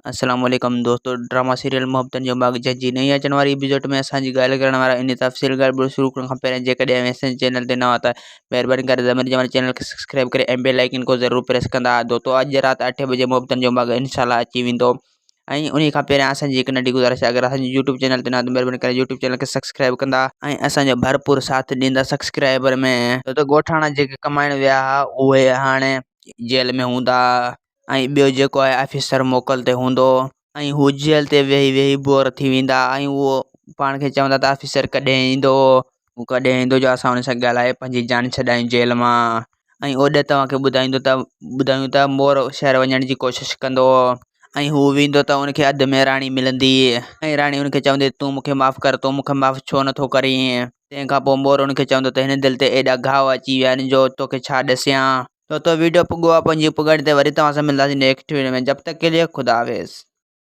السلام عليڪم دوستو ڊراما سيريل محبتن جو ماڳ جنهن جي نئين اچڻ واري ايپيسوڊ ۾ اسان جي ڳالهه ڪرڻ وارا ان تفصيل ڳالهه ٻولهه شروع ڪرڻ کان پهرين جيڪڏهن اوهين اسان جي چينل تي نوان ته مهرباني ڪري ضمير جمالي چينل کي سبسڪرائب ڪري ۽ بيل آئيڪن کو ضرور پريس ڪندا دوستو اڄ رات اٺين بجي محبتن جو ماڳ انشاء الله اچي ويندو ۽ انهي کان پهريان اسان جي هڪ ننڍي گذارش آهي اگر اسان جي يوٽيوب چينل تي نوان ته مهرباني ڪري يوٽيوب چينل کي سبسڪرائب ڪندا ۽ اسان جو ڀرپور ساٿ ڏيندا سبسڪرائبر ۾ ته ڳوٺاڻا جيڪي ڪمائڻ ويا هئا اهي هاڻي جيل ۾ هوندا ۽ ٻيو جيڪو آهي آفيسر موڪل تي هوندو ۽ هو جيل تي ويهي ويهي بور ٿي ويندا ۽ اهو پاڻ کي چوندا ته آفيسر ڪڏهن ايندو هو ڪڏهن ايندو جو اسان ان سان ڳالهائي پنهنجي جان ڇڏايون جيل مان ۽ اوڏي توهان کي ٻڌائيندو ته ٻڌايون ته مور شهر وڃڻ جي ڪوشش ڪندو ۽ هو ويندو ته ان کي اڌ ۾ راڻي ملندي ۽ راڻي ان کي چوندي تون مون کي معاف ڪر تون مون کي معاف ڇو نٿو ڪرين تنهن کان پوء مور ان کي چوندو ته هن دل تي ايڏا گهاء اچي ويا آهن جو توکي ڇا ڏسيان. تو تو ويڊيو پڳو آ پنهنجي پڳڙ تي وري توهان سان ملنداسين نيڪسٽ ويڊيو ۾ جب تڪ ڪي ليي خدا حافظ.